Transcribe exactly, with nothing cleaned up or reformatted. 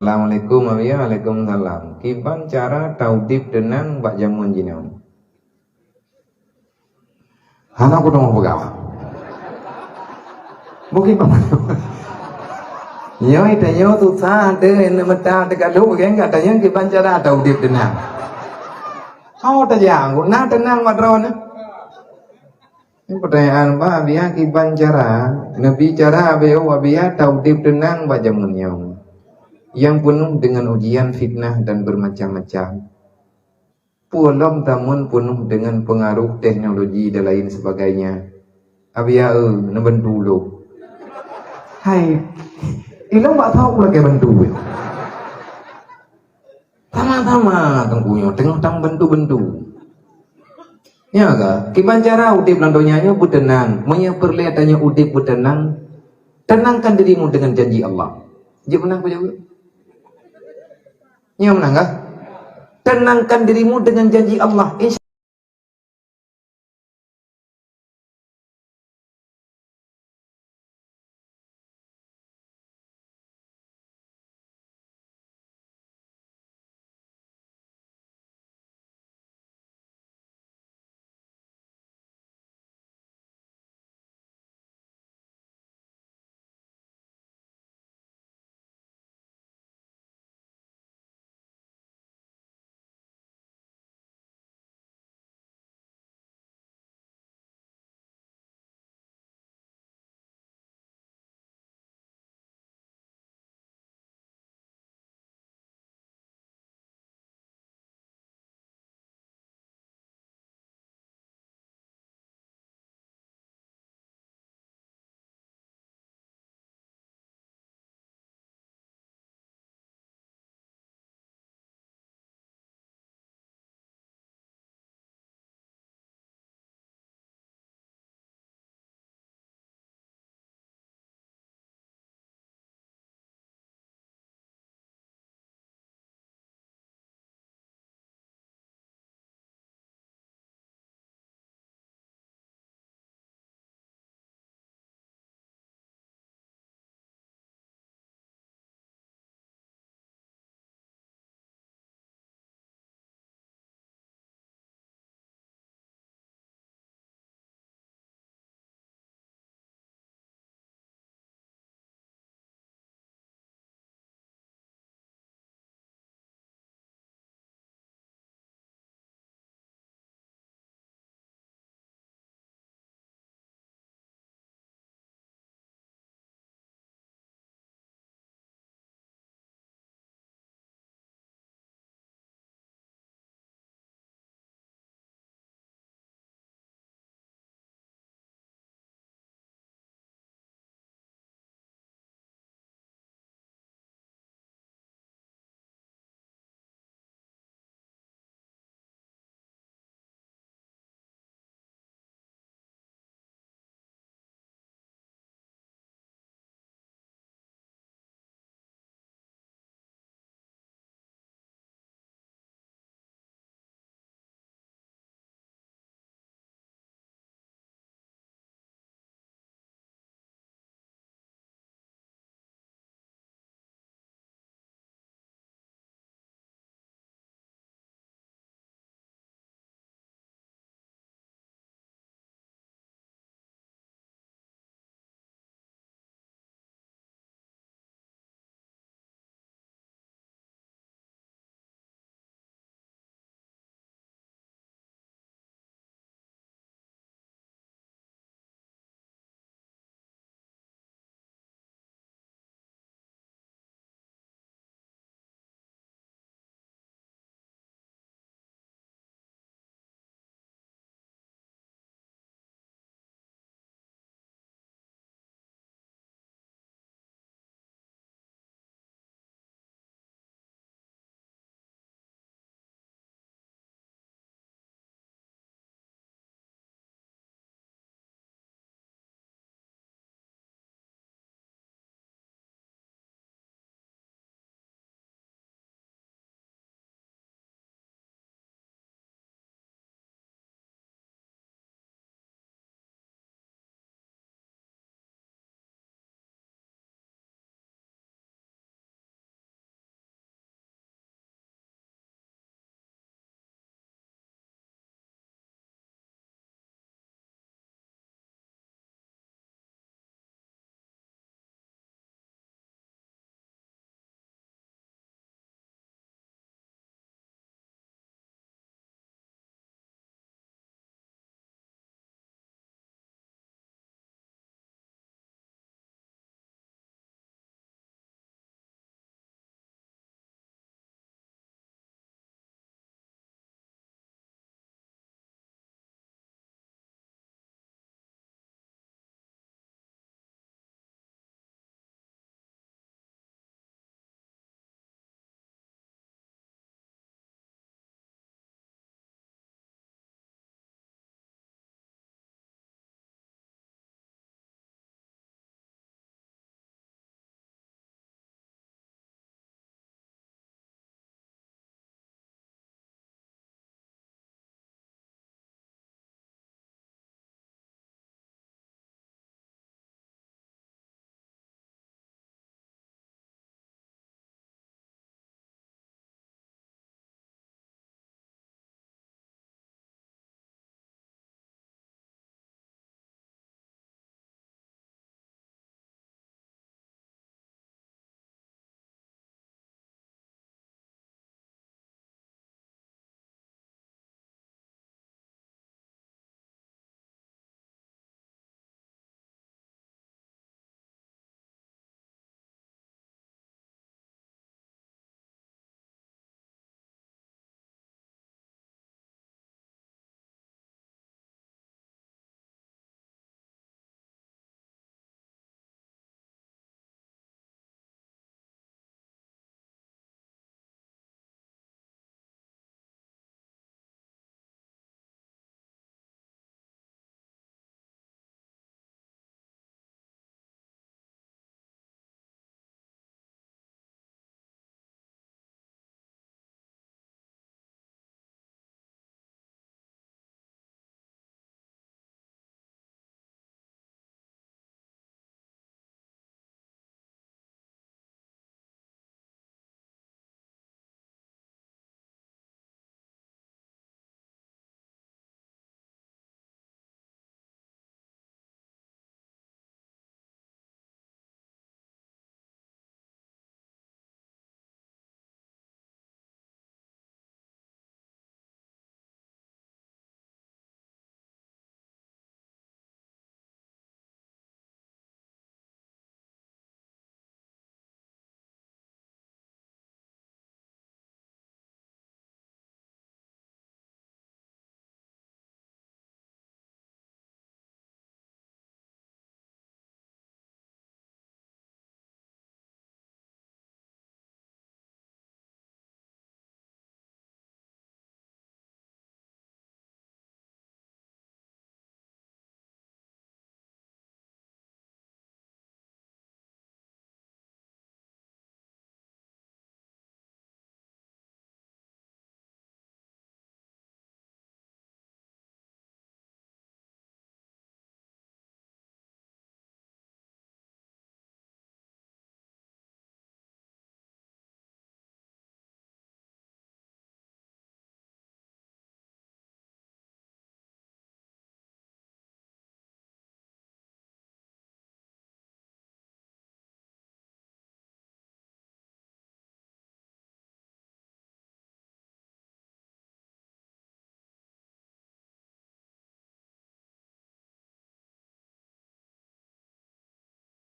Assalamualaikum, Abiya. Waalaikumsalam. Kiban cara taudeb teunang bak jameun jinoe? Hana kuteumé peugah. Bukon apa? Nyoe tanyoe susah, ada yang meuta teuka duek, kan? Katanya kiban cara taudeb teunang. Oh, tajak, na teunang bak droeneuh. Ini pertanyaan, Pak, Abiya kiban cara, neubi cara Abiya, Abiya taudeb teunang bak jameun nyoe. Yang penuh dengan ujian, fitnah, dan bermacam-macam. Peue lom tamon penuh dengan pengaruh teknologi dan lain sebagainya. Abiya, eh, neubantu ulôn. Hai, ilôn bak soe ulôn lakèe bantu? Sama-sama teungku nyoe teungoh tameubantu-bantu. Ya ka? Kiban cara udeb lam donya nyoe beuteunang. Meunyoe peureulèe tanyoe udeb beuteunang, tenangkan dirimu dengan janji Allah. Jeuet meunan kujaweueb. Nyoe meunan ka? Tenangkan dirimu dengan janji Allah. Insya